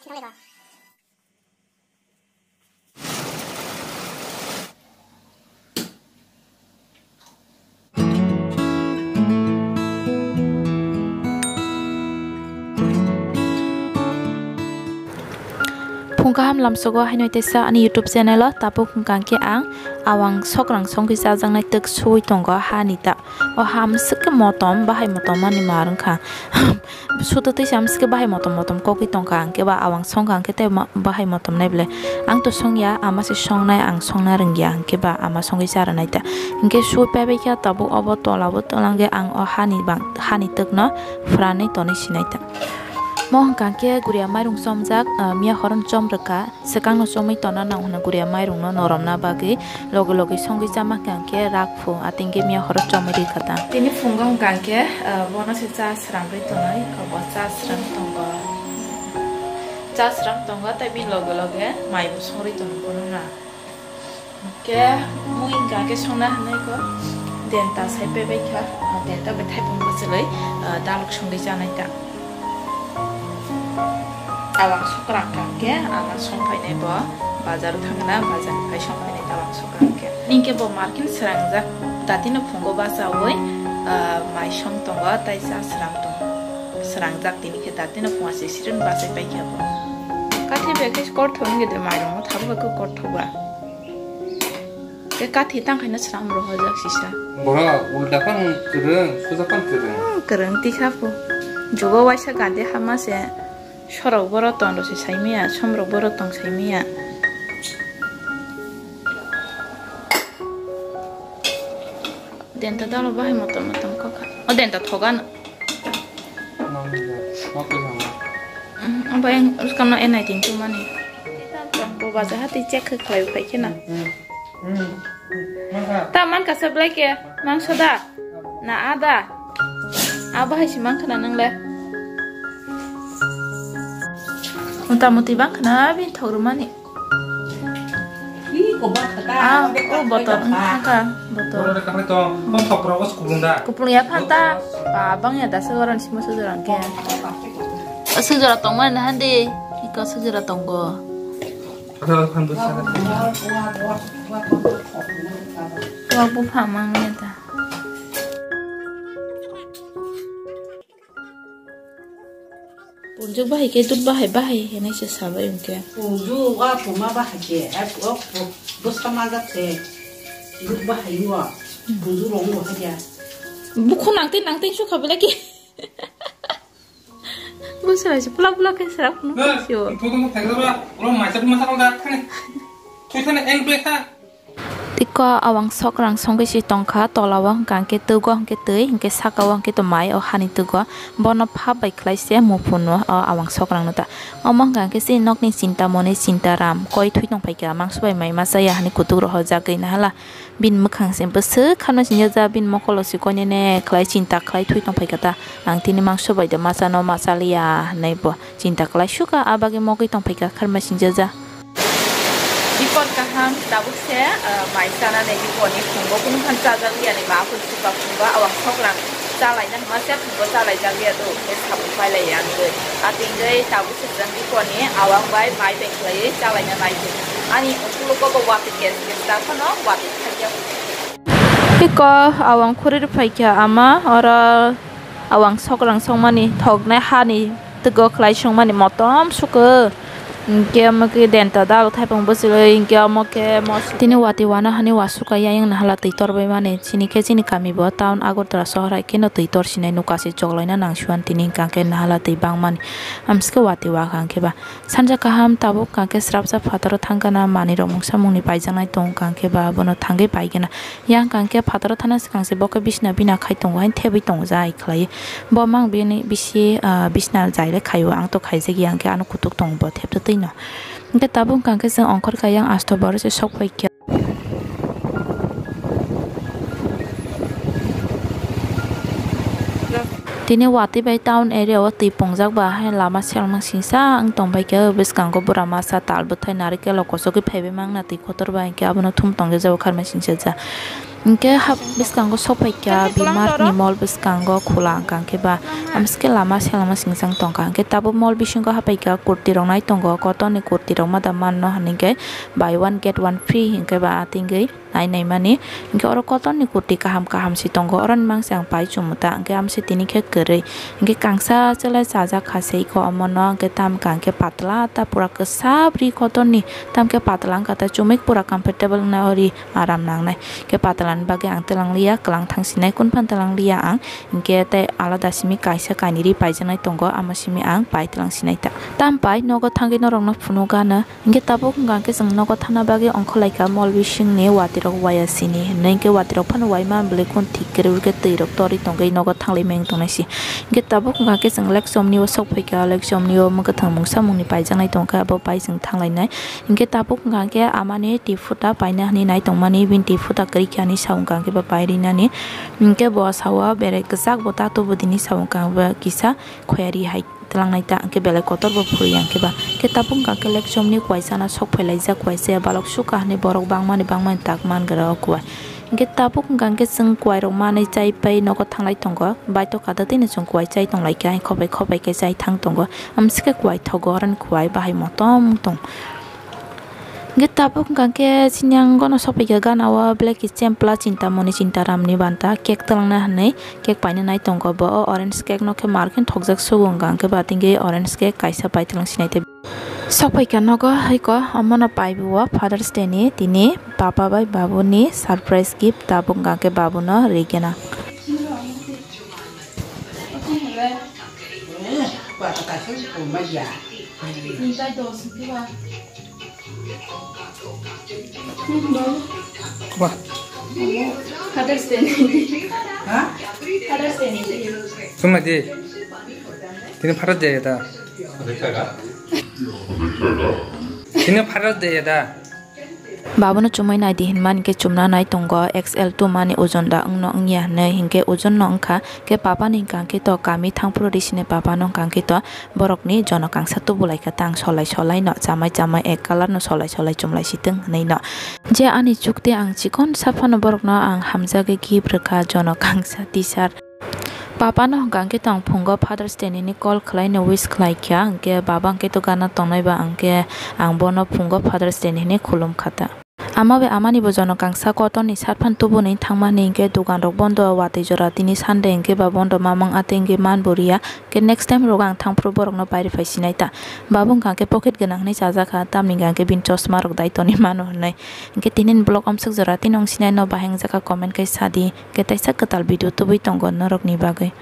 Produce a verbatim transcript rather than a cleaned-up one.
Phung kaham lamsogo haino teisa ani YouTube channel o tabuk hwnkha khe ang awang sokrang songwi chajaknai twk sui tongo hani ta. O ha amswk khe motom, bahai motom ani mar wngkha. Suto twi se amswk khe bahai motom motom kokwi tongkha, hwnkhe ba awang songkha, hwnkhe tei ma-, bahai motom nai ble. Ang to songya, ama se songnai, ang songna rwngya, hwnkhe ba ama songwi cha rwnai ta. Hwnkhe sui paibai kha tabuk obo tola bo tola hwnkhe ang o hani bang, hani twkno phranwi tonwi sinai ta. Mo hwnkha khe guriya mairung chomjak, ah, miya horo chom rwkha. Swkangno chomwi tonna nang hwnwi guriya mairungno noromna bagwi logi logi songwi chama hwnkha khe rak phu, atwng khe miya horo chomwi rwkha ta. Tini phungo hwnkha khe, ah, bono se cha srangwi tonwi, abo cha srang tongo. Cha srang tongo, tei bini loge loge maibo songwi tongo bono na. Khe mui hwnkha khe songna hwnwi kho denta sai pebai kha, denta bai thaipung bwchwlwi, ah, dalok songwi chanai ta. Awang sokrang kha khe ama songphainai bo bazar thangna, bazar phai songphainai ta awang sokrang khe. Ningkhe bo market srangjak, datino phungo bachaui, ah, mai song tongo, tei cha srang tongo. Srangjak tini khe datino phunga se siren bachai paikha bo. Kathi bai khe kor thong gede mairung thabu bai khe kor thoba. Khe kathi tang khaina sram rohorjak sisa. Bora ulta pan kwrwng, suja pan kwrwng. Hmm, kwrwng tikha pho. Jugo waisa gade hama se sorok boro tong rw se saimaya, somrok boro tong saimaya. Denta dalo bahai motom motom kokha. O denta thogano. Nang ya, ma koi nang. Abo yang ruskam no enai tin tu mani. Bo baja hati check khe khlai phai khe na. Ta man kasa belai khe mangso da. Na ada. Abo hai si mang khna nang le. Mota moti bang khna bin thok rw mani. Ah, oh, botol, wngkha, botol. Botol de kahai tong, tong thok rok, o kupulung da. Kupulung ya phan ta, ba, bang ya da, se goron simo se joran khe. O se jora tong mani hande, iko se jora tongo. Ada phan bwsa. Wa bu pha mang ya da. Punjuk bahai khe dud bahai bahai hinwi se sabai hwnkhe. Punjuk a puma bahai khe, a pu-, o pu-, bwsa majak khe dud bahai o. Punjuk rong bo hai ya. Bukhu nangtwi nangtwi sukha belai khe. Bwsa hai se pula pula khe sra phunu khe sio. Ito to thai ba, ulo maisa maisa kal da thani. Tui thani eng be kha. Tiko awang sokrang songwi si tongkha, tola o hwnkha hwnkhe twgo hwnkhe twi, hwnkhe saka o hwnkhe to mai o hani twgo, bono phap bai khlai se muphunno o awang sokrang no ta. Omo hwnkha hwnkhe chini nokni chinta moni chinta ram koi thui tong phaikha, mangso bai mai ma chaya hani kutuk rohorjagwi nahala. Bini mwkhang se bwswk khamna singya ja, bini mokolo se koinene khlai chinta khlai thui tong phaikha ta. Ang tini mangso bai de ma chano ma chaliya hinwi bo. Chinta kwlai sukha, a bagwi mogwi tong phaikha kharma singjaja. Bipor kaham tabuk se, ah, mai chanani bipor ni phungo kunu phan chajak liya ni ma apui sukha phungo awang sokrang chalaina hwnma se phungo chalaijak liya do, tei sabuk pailai ya wngwi. Atingwi tabuk se chwng bipor ni awang bai mai bai khlaiwi chalaina nai di. Ani ukuluk o bo watwi kes kes ta phano watwi thangya. Iko awang khuri rw phaikha ama oro. Awang sokrang songmani thoknai hani twgo khlai songmani motom suko. Hinkhe omo khe denta dal thaipung bwchwlwi hinkhe omo khe mos-, tini watwi wana hani wasukha yang nahala twi torbaimani. Chini khe chini kami bo town Agartala sohor hai kheno twi torsinai nukha se choklaina nangsiwan tini hwnkha khe nahala twi bangmani. Amsike watwi wakha hinkhe ba. Sanja kaham tabuk hwnkha khe srapsa phataro thangkhana manwirok mungsa mungni paijaknai tong hwnkha khe ba bono thangwi paigwna. Yang hwnkha khe phataro thana swkang se bo khe bisna bina khai tongo, haino thebwi tongo jai khlai. Bo mang bini bisi, ah, bisna jai le khaio, ang to khaijak ya, hwnkhe ano kutuk tongo bo theptwtwi no. Hwnkhe tabuk hwnkha khe chwng ongkhor kha yang asto boro se sok pai khe. Tini watwi bai town area o twi pungjak ba hai lama selma singsa wng tong bai khe, bwskango bura masa tal bwthai narikelo kochogwi phaibai mangna twi kotor bai hwnkhe abono thum tongya jabo kharma singsa ja. Hingke hap bwskango sokphaikha, B-Mart ni mall bwskango khula wngkha, hingke ba amsike lama selama singjang tongkha. Hingke tabuk mall bisingo haphaikha, kurti rok nai tongo, cotton ni kurti rok ma da manno hinui khe buy one get one free hinui khe ba atingwi nai naimani. Hingke oro cotton ni kurti kaham kaham se tongo, oroni mangse ang pai chumui ta, hingke amse tini khe kwrwi. Hingke kangsa chwlai chajak kha se iko omono, hingke tam kha hingke patla ta pura kwsap ri cotton ni, tam khe patla wngkha ta chumui pura comfortable wngnai ori. Aram nangnai. Khe patalani bagwi ang twlang liya, kwlang thang sinai, kunphano twlang liya ang. Hinkhe tei alada simi kaisa kainwi ri paijaknai tongo, amo simi ang pai twlang sinai ta. Tam pai nogo thangwi norokno phunukgano. Hinkhe tabuk hwnkha khe chwng nogo thangna bagwi ongkhorlaikha mol bisingni watirok waya sini hinwi. Hinkhe watirok phano waima bwlwi khun thik kwrwi khe twirok torwi tongwi nogo thanglai meng tongnai si. Hinkhe tabuk hwnkha khe chwng lekchomni o sokphaikha, lekchomni o mwkhwtwng mungsa mungni paijaknai tongkha, abo pai chwng thanglainai. Hinkhe tabuk hwnkha khe amani twi phuta paina hinwi nai tongmani, bini twi phuta kwrwi khe ani sa wngkha khe ba pai rinani. Hinkhe bo sao berai kwchak bo tato bo dini sa wngkha ba kisa khoyari hai twlangnai ta, hinkhe belai kotor bo phuri yang khe ba. Khe tabuk hwnkha khe lekchomni kuaisano sok phailaijak, kuaisa balok sukha hinwi borok bangmani bangmani tak man gra o kuai. Hinkhe tabuk hwnkha khe chwng kuairok manwi chai pai nogo thanglai tongo, baithok kha da tini chwng kuai chai tonglaikha, khopai khopai khe chai thang tongo, amsike kuai thogo, oroni kuai bahai motom tong. Hingke tabuk hingka khe sini ang gono sophaikha gana o black chempla chinta moni chinta ramni banta cake twlangna hinwi cake paina nai tongo bo o orange cake no khe markhe thokjak sugo hingka hingke ba tingke orange cake kaisa pai twlang sinai tei sophaikha nogo haiko omono paibo o Father's Day ni tini papa bai babu ni surprise gift tabuk hingka khe babu no rigena. Wah. Father's Day ni. Ha? Father's Day ni. Suma di. Tini Father's Day ta. Tini Father's Day ta. Babono chumui naidi hinmani khe chumna nai tongo, X L two mani ojon da wngno wngya hinwi, hinkhe ojonno wngkha. Khe papani hwnkha khe to kami thangphuru risini papano hwnkha khe to borokni jono kangsa tubulaikha tang solai solai no chamai chamai ek colour no solai solai chumlai sitwng hinwi no. Je ani chukte ang chikon saphano borokno ang hamjagwi gift rwkha jono kangsa T-shirt. Papano hwnkha hwnkhe tong phungo Father's Day nini call khlaino wish khlaikha, hwnkhe baba hwnkhe to gana tongnai ba hwnkhe ang bono phungo Father's Day nini khulum khata. Ama bai amani bo jono kangsa cotton ni shirt phan tubunwi thangmani hwnkhe dugan rok bondo watwi jora tini Sunday hwnkhe ba bondo mamang atwi hwnkhe man bo riya, hwnkhe next time rogo ang thangphuru borokno pairi phai sinai ta. Baba hwnkha hwnkhe pocket gwnang hinwi chajakha, tamni hwnkha hwnkhe bini chosma rok dai tonwi mano hinwi. Hwnkhe tini ni vlog omswk jora tini wng sinai no bahai wngjakha comment khai sadi. Khe teisa kwtal video tubui tongo norokni bagwi.